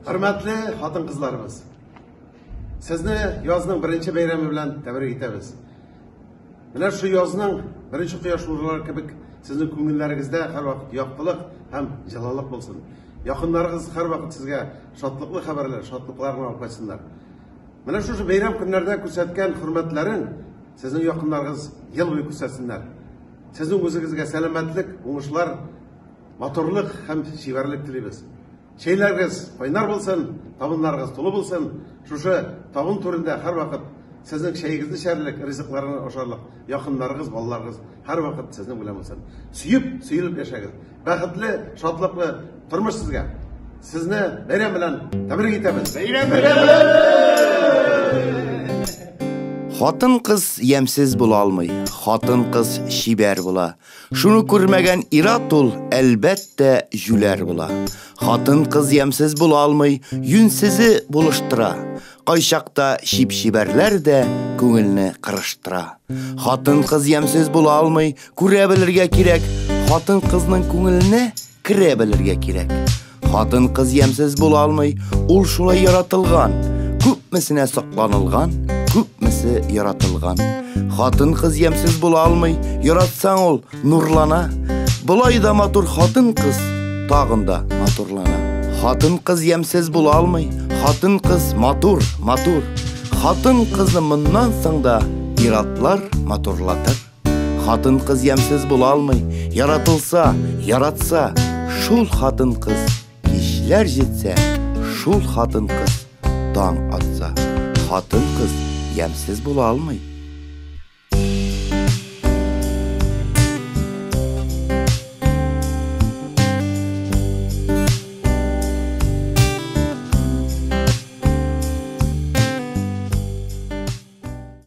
Хөрмәтле хатын-кызларыбыз, сезне язның беренче бәйрәме белән тәбрик итәбез. Менә шу язның беренче кояш нурлары кебек сезнең күңелләрегездә һәрвакыт яктылык һәм җылылык булсын. Якыннарыгыз һәрвакыт сезгә шатлыклы хәбәрләр, шатлыклар гына алып кайтсыннар. Менә шушы бәйрәм көннәрдә күрсәткән хөрмәтләрен сезнең якыннарыгыз ел буе күрсәтсеннәр. Сезнең үзегезгә сәламәтлек, уңышлар, матурлык һәм чибәрлек телибез. Чәйләрегез кайнар булсын, табыннарыгыз тулы булсын. Шушы табын түрендә һәрвакыт сезнең чәегезне эчәрлек, ризыкларны ашарлык якыннарыгыз, балаларыгыз һәрвакыт сезнең белән булсын. Сөеп, сөелеп яшәгез. Бәхетле, шатлыклы тормыш сезгә. Сезне бәйрәм белән тәбрик итәбез. Бәйрәм белән! Хатын-кыз ямьсез була алмый, хатын-кыз чибәр була. Шуны күрмәгән ир-ат ул, әлбәттә, җүләр була. Хатын-кыз ямьсез була алмый, юньсезе булыштыра. Кайчакта чип-чибәрләр дә күңелне кырыштыра. Хатын-кыз ямьсез була алмый, күрә белергә кирәк. Хатын-кызның күңеленә керә белергә кирәк. Хатын-кыз ямьсез була алмый, ул шулай яратылган. Күпмесенә сокланылган, күпмесе яратылган. Хатын-кыз ямьсез була алмый, яратсаң ул нурлана. Болай да матур хатын-кыз тагын да матурлана. Хатын-кыз ямьсез була алмый, хатын-кыз матур, матур. Хатын-кызны моннан соң да ир-атлар матурлатыр. Хатын-кыз ямьсез була алмый, яратылса, яратса, шул хатын-кыз кичләр җитсә, шул хатын-кыз таң атса. Хатын-кыз ямьсез була алмый.